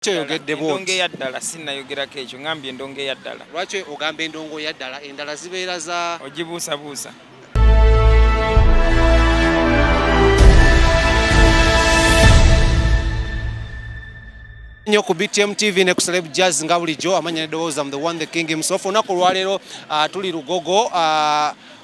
Lwaki oyogedde Endongo bwoti? eyaddala sinnayogerako ekyo, ngambye endongo eyaddala. Lwaki ogamba endongo eyaddala, endala zibeera za Ogibuusabuusa. Nnyo ku BTM TV ne ku Celeb Jazz nga bulijjo, amanya n'eddoboozi am the one, the king himself. Olunaku olwaleero tuli Lugogo.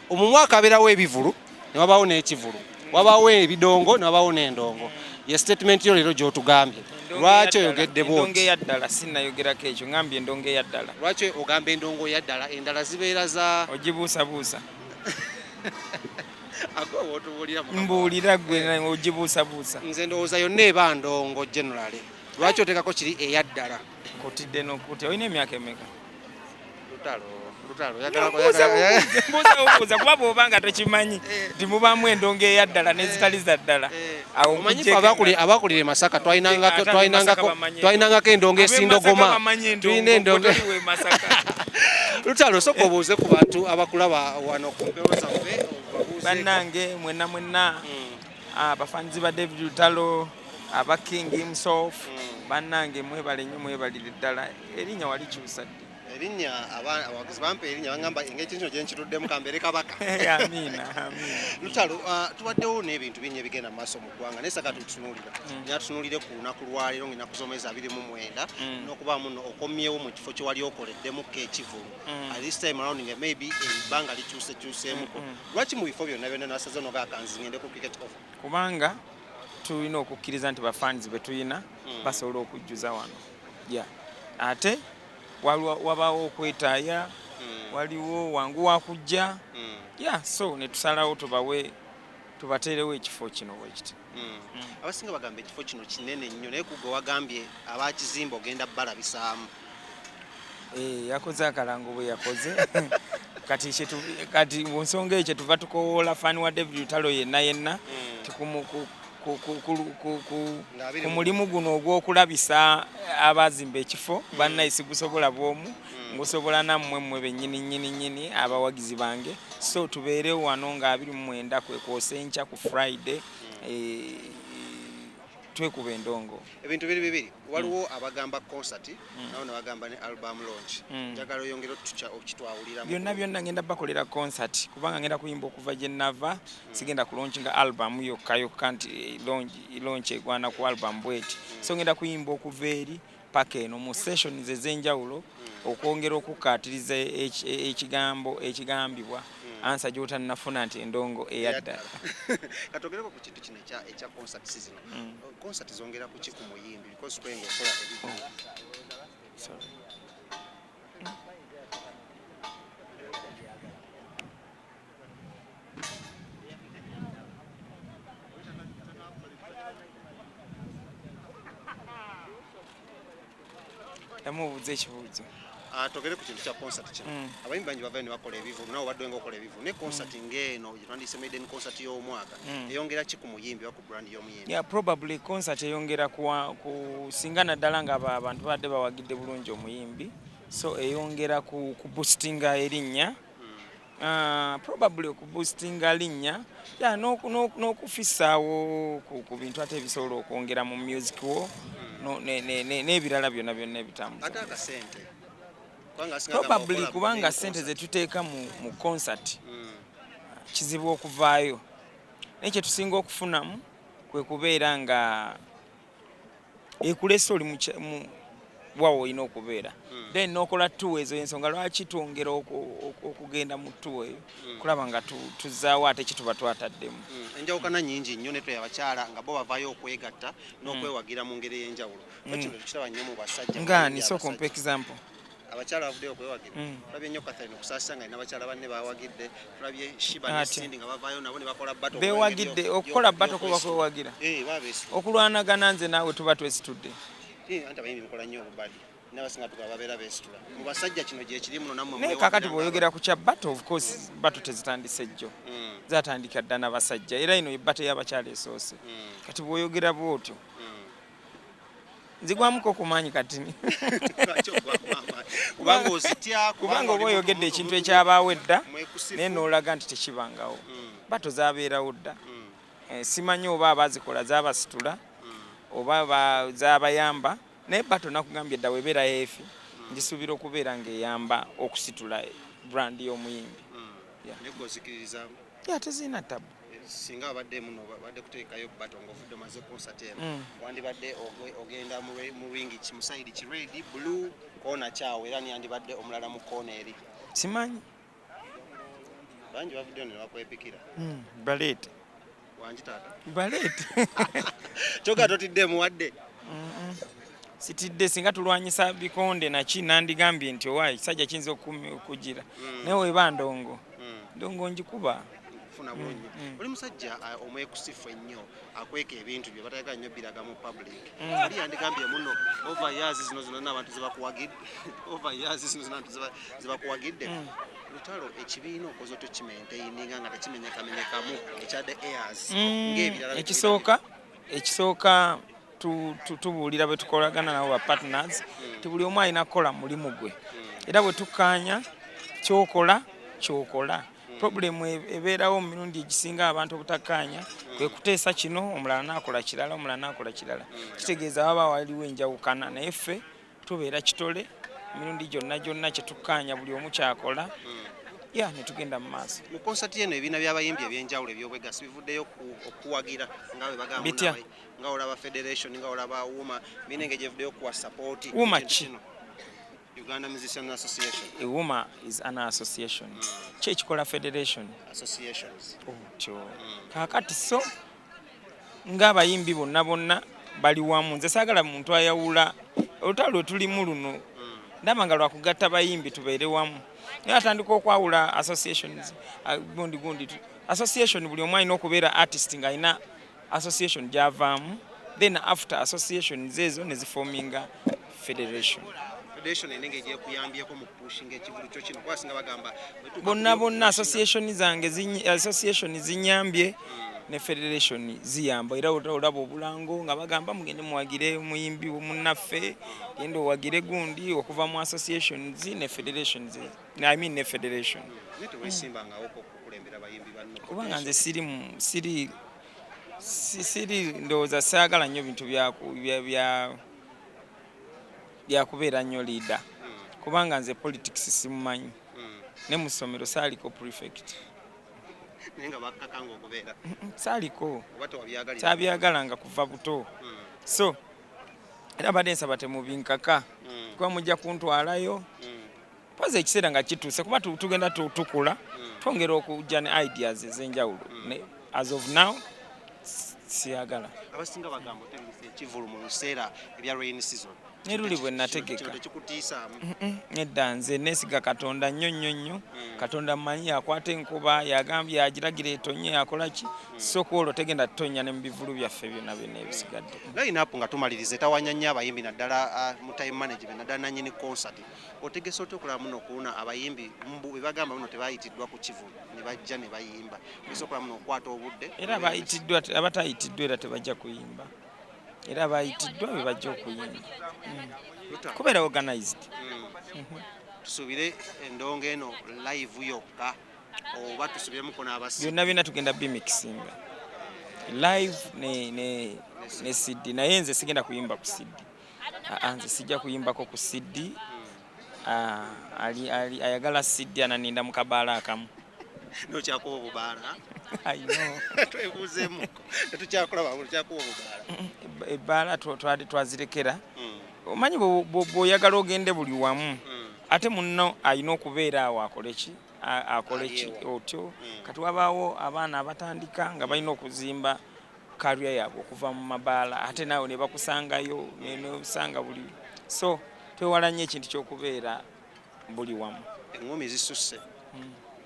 Mu mwaka abeerawo ebivulu ne wabaawo n'ekivulu, wabaawo ebidongo ne wabaawo n'endongo. Ye statement yo leero gy'otugambye, lwaki oyogedde Endongo bwoti? eyaddala sinnayogerako ekyo, ngambye endongo eyaddala. Lwaki ogamba endongo eyaddala, endala zibeera za Ogibuusabuusa. Ate oba otubuulira, mukama. Mbuulira gwe, ogibuusabuusa. Nze ndowooza yonna eba ndongo generally, lwaki oteekako kiri eyaddala? Nkutidde n'okutya. Olina emyaka emeka? Lutalo, Lutalo. Mbuuza kuba bw'oba nga tokimanyi nti mubaamu endongo eyaddala n'ezitali za ddala, awo Omanyi nkuggyeko ffe abakulira e Masaka Ate ab'e Masaka bamanyi twalinangako endongo Ab'e esindogoma. Masaka bamanyi endongo, Tulina endongo. gwe toli w'e Masaka. Lutalo, sooka obuuze ku bantu abakulaba wano ku mpewo zaffe, obabuuzeeko. Bannange mwenna mwenna, abafanzi ba David Lutalo, aba King himself, bannange mwebale nnyo, mwebalire ddala. Erinnya walikyusa ddi? Erinnya, abawagizi bampa erinnya, bagamba engeri kino gye nkituddemu kambeere kabaka. Amiina, amiina. Lutalo, tubaddewo n'ebintu bingi ebigenda mu maaso mu ggwanga, naye saka tutunuulira nyatutunuulire ku lunaku lwaleero ng'ennaku z'omwezi 29, n'okubaamu no okomyewo mu kifo kye wali okoleddemuko ekivulu. This time around nga maybe ebbanga likyusekyuseemuko, lwaki mu bifo byonna byonna nasaze noga kanzi ngende ku Cricket Oval? Kubanga tulina okukkiriza nti bafans be tulina basobola okujjuza wano ya, ate wabaawo okwetaaya, waliwo wangu wakujja ya, so ne tusalawo tubawe, tubateerewo ekifo kino bwekiti. Abasinga bagamba ekifo kino kinene nnyo, naye kugwe wagambye abakizimba ogenda balabisaamu. Eh, yakoze akalango bwe yakoze. Kati kati mu nsonga eyo kyetuva tukowoola fan wa David Lutalo yenna yenna ti Nga abiri ku mu- mulimu guno ogw'okulabisa abazimba ekifo. Bannaye, sigusobola bw'omu, ngusobola nammwe, mmwe bennyini nnyini nnyini abawagizi bange. So tubeerewo wano nga 29 kwe kwosa enkya ku Friday, twekuba endongo. Ebintu biri bibiri: waliwo abagamba concert, nabo ne bagamba ne album launch. Njagala oyongere okitwawuliramu. Byonna byonna ngenda bakolera concert, kubanga ngenda kuyimba okuva gye nava. Sigenda kulaunchinga album yokka yokka nti launch egwana ku album bweti. So ngenda kuyimba okuva eri paka eno mu sessions ez'enjawulo, okwongera okukkaatiriza ekigambo ekigambibwa ansa gy'otannafuna nti endongo eyaddala. Katogereko ku kintu kino ekya concert zino. Concert zongera kuki ku muyimbi? Because twenga okola ebivulu. Sorry. Ddamu obuuze ekibuuzo. Twogere ku kintu kya concert kino. Abayimbi bangi bavayo ne bakola ebivulu, nawe obadde nga okola ebivulu, naye concert ng'eno gye twandiyise maiden concert y'omwaka, eyongera ki ku muyimbi oba ku brand y'omuyimbi? Yeah, probably concert eyongera ku singa naddala nga abantu badde bawagidde bulungi omuyimbi, so eyongera ku boostinga erinnya. Probably okuboostinga linnya ya n'okufissaawo ku bintu ate ebisobola okwongera mu music wo n'ebirala byonna byonna ebitambuza. Ate akasente? Kubanga asinga agamba Probably okola kubanga main sente concert. Zetuteeka mu concert kizibu okuvaayo, naye kyetusinga okufunamu kwe kubeera nga ekulesa oli wawa olina okubeera, then n'okola tour. Ezo ensonga lwaki twongera okugenda mu tour eyo, kulaba nga tuzzaawo ate kituba twataddemu. Enjawukana nyingi nnyo netwe abakyala nga bo bavaayo okwegatta n'okwewagira mu ngeri ey'enjawulo. Fe kino tukiraba nnyo mu basajja, mu Nga bayimbi nisooka ompa abasajja. example. Abakyala bavuddeyo okwewagira. Tulabye nnyo Catherine Okusaasira nga alina abakyala banne bawagidde. Tulabye Shiba ne Atya. Cindy nga bavaayo nabo ne bakola battle. Bewagidde okukola battle kuba kwewagira. Eh, babeesitula. Okulwanagana nze naawe tuba twesitudde. Eh, anti abayimbi mukola nnyo obubadi, n'abasinga tugaba babeera beesitula. Mu basajja kino gyekiri muno nammwe Naye mwewagira kakati nga bw'oyogera ku kya battle, of course battle tezitandise jjo, zatandika dda n'abasajja, era ino ye battle y'abakyala esoose. Kati bw'oyogera bw'otyo, nzigwamuko ku maanyi katini. Lwaki ogwamu amaanyi? Kubanga ozitya? Kubanga oba oli oyogedde ekintu ekyabaawo edda, mwekusifu. Naye n'olaga nti tekibangawo. Battle zabeerawo dda. Eh, simanyi oba abazikola zabasitula oba zabayamba. Naye battle nakugambye dda, webeera heavy, ngisuubira okubeera ng'eyamba okusitula brand y'omuyimbi. Yeah. Naye gwe ozikiririzaamu? Ya, tezirina tabu. Singa abadde muno badde kuteekayo battle ng'ovudde omaze concert eno, wandibadde ogenda mu ring ki, mu side ki, red, blue, koona kyawe, era niyandibadde omulala mu koona eri? Simanyi. Bangi bavuddeyo ne bakwepikira. Baleete. Wangi taata. Baleete. Kyokka totiddemu wadde? Sitidde. Singa tulwanyisa bikonde naki, nandigambye nti owaayi kisajja kiyinza okugira, naye weba ndongo, ndongo ngikuba. Kufuna bulungi. Oli musajja omwekusifu ennyo, akweka ebintu bye batayagala nnyo biraga mu public. Oli yandigambye muno over years zino zonna abantu zebakuwagidde, over years zino zonna abantu zebakuwagidde, lutalo ekibiina okoze otyo kimaintaininga nga tekimenyekamenyekamu ekya The Heirs ng'ebirala? Ekisooka tubuulira bwe tukolagana nabo ba partners ti buli omu alina kukola mulimu gwe, era bwe tukkaanya kyokola kyokola. Problem ebeerawo mu mirundi egisinga abantu obutakkaanya kwe kuteesa kino, omulala naakola kirala, omulala naakola kirala. Kitegeeza waba waliwo enjawukana, naye ffe tubeera kitole emirundi gyonna gyonna. Kyetukkaanya buli omu kyakola, ya, ne tugenda mu maaso. Mu konsati eno ebibiina by'abayimbi ebyenjawulo ebyobwegasi bivuddeyo okuwagira nga bwe bagamba. Bitya? Nga olaba federation, nga olaba UMA, birina engeri gyevuddeyo okuwa support UMA ekintu ki? kino. Uganda Musician Association. UMA is an association. Ki ekikola federation? Associations. Otyo kaakati, so ng'abayimbi bonna bonna bali wamu, nze saagala muntu ayawula. Olutalo lwe tulimu luno ndaba nga lwakugatta bayimbi tubeere wamu, naye atandika okwawula associations, gundi gundi association. Buli omu alina okubeera artist ng'alina association gy'avaamu, then after associations ezo ne ziforminga federation. Federation erina engeri gyekuyambyeko mu kupushinga ekivulu kyo kino? Kuba singa bagamba bwe tuuka Bonna ku bonna association zange association zinyambye ne federation ziyamba, era olaba obulango nga bagamba mugende muwagire muyimbi munnaffe, genda owagire gundi, okuva mu associations ne federations, I mean ne federation. Naye teweesimbangawoko okukulembera bayimbi banno? Kubanga nze siri siri siri ndowooza saagala nnyo bintu byakubeera nnyo leader, kubanga nze politics simumanyi, ne mu ssomero saaliko prefect. Naye nga bakkakanga okubeera? Saaliko. Oba tewabyagalira? Kyabyagalanga kuva buto. So era badde nsaba temubinkaka, kuba mujja kuntwalayo poza ekiseera nga kituuse, kuba tugenda tukula, twongera okujja ne ideas ez'enjawulo. As of now siyagala. Abasinga bagamba otegese ekivulu mu biseera ebya rain season. Ne luli bwe nategeka. Kino tekikutiisaamu? Nedda, nze neesiga Katonda nnyo nnyo nnyo. Katonda mmanyi yakwata enkuba, yagambye yagiragira etonye, yakola ki, so ku olwo tegenda tutonya ne mu bivulu byaffe byonna byonna ebisigadde. Line up nga tumaliriza etawanya nnyo abayimbi, naddala mu time management, naddala nanyini concert. Otegese otya okulaba muno okuwuna abayimbi mbu bwe bagamba muno tebayitiddwa ku kivulu ne bajja ne bayimba? Oyinza okulaba muno okukwata obudde? Era abayitiddwa, abatayitiddwa era tebajja kuyimba, era abayitiddwa be bajja okuyimba. Lutalo. Kubeera organized. Tusuubire endongo eno live yokka oba tusuubiremuko n'abasi? Byonna byonna tugenda bimixinga, live ne CD, naye nze sigenda kuyimba ku CD. Aa, nze sijja kuyimbako ku CD. Ah, ali ayagala CD ananinda mu kabaala akamu. Nokyakuba obubaala? I know. Twebuuzeemuko, tetukyakulaba, tukyakuba obubaala? Ebbaala twali twazirekera. Omanyi bw'oyagala ogende buli wamu, ate munno alina okubeera awo akole ki, akole ki. Alyewa. Otyo kati wabaawo abaana abatandika nga balina okuzimba career yaabwe okuva mu mabaala, ate naawe ne bakusangayo nosanga buli, so twewala nnyo ekintu ky'okubeera buli wamu. Eŋŋumi zisusse.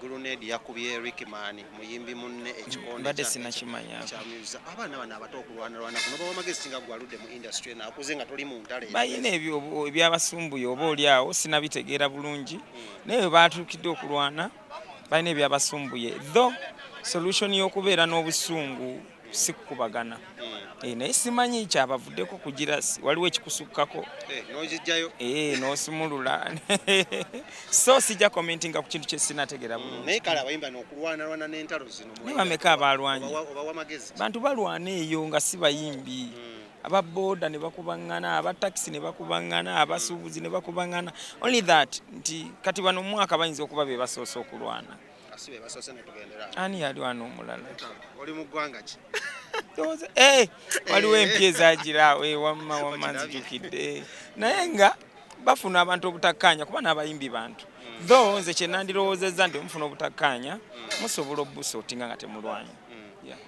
Grenade yakubye Rickman muyimbi munne ekikonde. Mbadde sinakimanya. Kyamuyuza abaana bano abato okulwanalwana kuno. Bawa amagezi singa gwaludde mu industry eno, akuze nga toli mu ntale? Balina ebyo ebyabasumbuye, oba oli awo sinabitegeera bulungi, naye bwe batuukidde okulwana balina ebyabasumbuye, though solution y'okubeera n'obusungu si kukubagana. Naye simanyi kyabavuddeko kugira waliwo ekikusukkako. N'ozijjayo. N'osumulula, so sijja commentinga ku kintu kye sinategeera bulungi. Naye kale abayimba n'okulwanalwana n'entalo zino Naye bameka abalwanye? Obawa amagezi ki? Bantu balwana eyo nga si bayimbi. Aba boda ne bakubaŋŋana, aba takisi ne bakubaŋŋana, abasuubuzi ne bakubaŋŋana. Only that nti kati bano omwaka bayinza okuba be basoose okulwana. Asi be basoose ne tugendera. Ani yalwana omulala? Oli mu ggwanga ki? Ndowooza, waliwo empya ezagira wamma wamma nzijukidde. Naye nga bafuna abantu obutakkaanya kuba n'abayimbi bantu. Though nze kye nandirowoozezza nti mufuna obutakkaanya musobola obusortinga nga temulwanya. Yeah.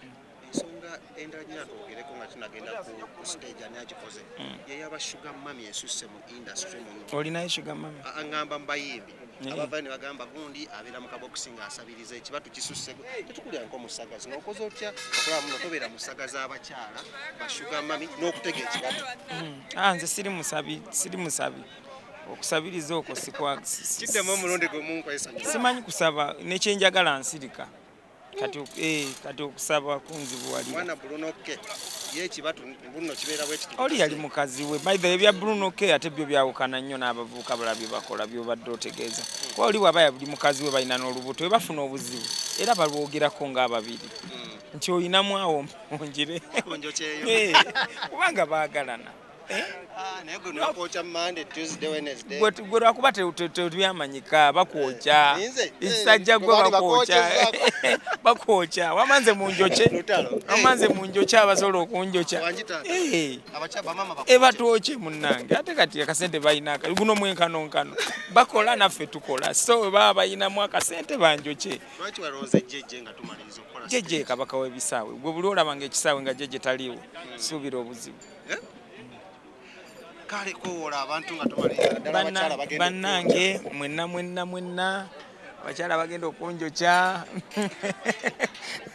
Ensonga endala nyina twogereko nga tunagenda ku stage, ani agikoze yeyaba sugar mummy esusse mu industry muno. Olinayo sugar mummy? Aŋŋamba mu bayimbi abavayo ne bagamba gundi abeera mu kabokisi ng'asabiriza, ekibatu kisusse, tetukulya nko mu saga zino. Okoze otya okulaba muno tobeera mu saga z'abakyala ba sugar mummy n'okutega ekibatu? Ah, nze siri musabi, siri musabi. Okusabiriza okwo sikwa Kiddemu omulundi gumu nkwesanyusa. Simanyi kusaba, nekyenjagala nsirika. Kati okusaba kunzibuwalira. Mwana Bruno K ye ekibatu buno kibeera bwe kiti. Oli yali mukazi we. By the way, ebya Bruno K ate byo byawukana nnyo n'abavubuka balala bye bakola byobadde otegeeza, kuba oli bw'aba yabuli mukazi we, balina n'olubuto, we bafuna obuzibu era balwogerako ng'ababiri nti oyinamu awo ongire Onjokyeyo. Kubanga baagalana. Ah, naye gwe nakwokya Monday, Tuesday, Wednesday. Gwe lwakuba tebyamanyika bakwokya. Nze? Ekisajja gwe. Gwe baali Bakwokya. bakwokyezzaako. Bakwokya wamanze munjokye. Lutalo. Wamanze munjokye, abasobola okunjokya. Wangi taata. Abakyala bamama bakwokye. Ebatwokye munnange, ate kati akasente balina guno mwenkanonkano, bakola naffe tukola, so bwe baba balinamu akasente banjokye. Lwaki walowooza ejjejje nga tumaliriza okukola? Jjejje kabaka w'ebisaawe. Gwe buli olaba nga ekisaawe nga jjejje taliiwo, suubira obuzibu. Eh? Kale kowoola abantu nga tumaliriza ddala abakyala bagenda. Bannange mwenna mwenna mwenna abakyala bagenda okunjokya,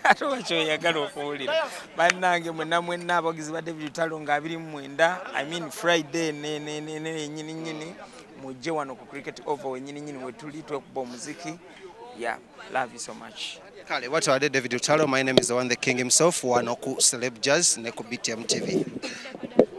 ate oba kyoyagala okuwulira. Bannange mwenna mwenna abawagizi ba David Lutalo nga 29, I mean Friday ne yenyini nyini, mujje wano ku Cricket Oval wenyini nyini wetuli twekuba omuziki. Yeah, love you so much. Kale watwadde David Lutalo. My name is the one, the king himself, wano ku Celeb Jazz ne ku BTM TV.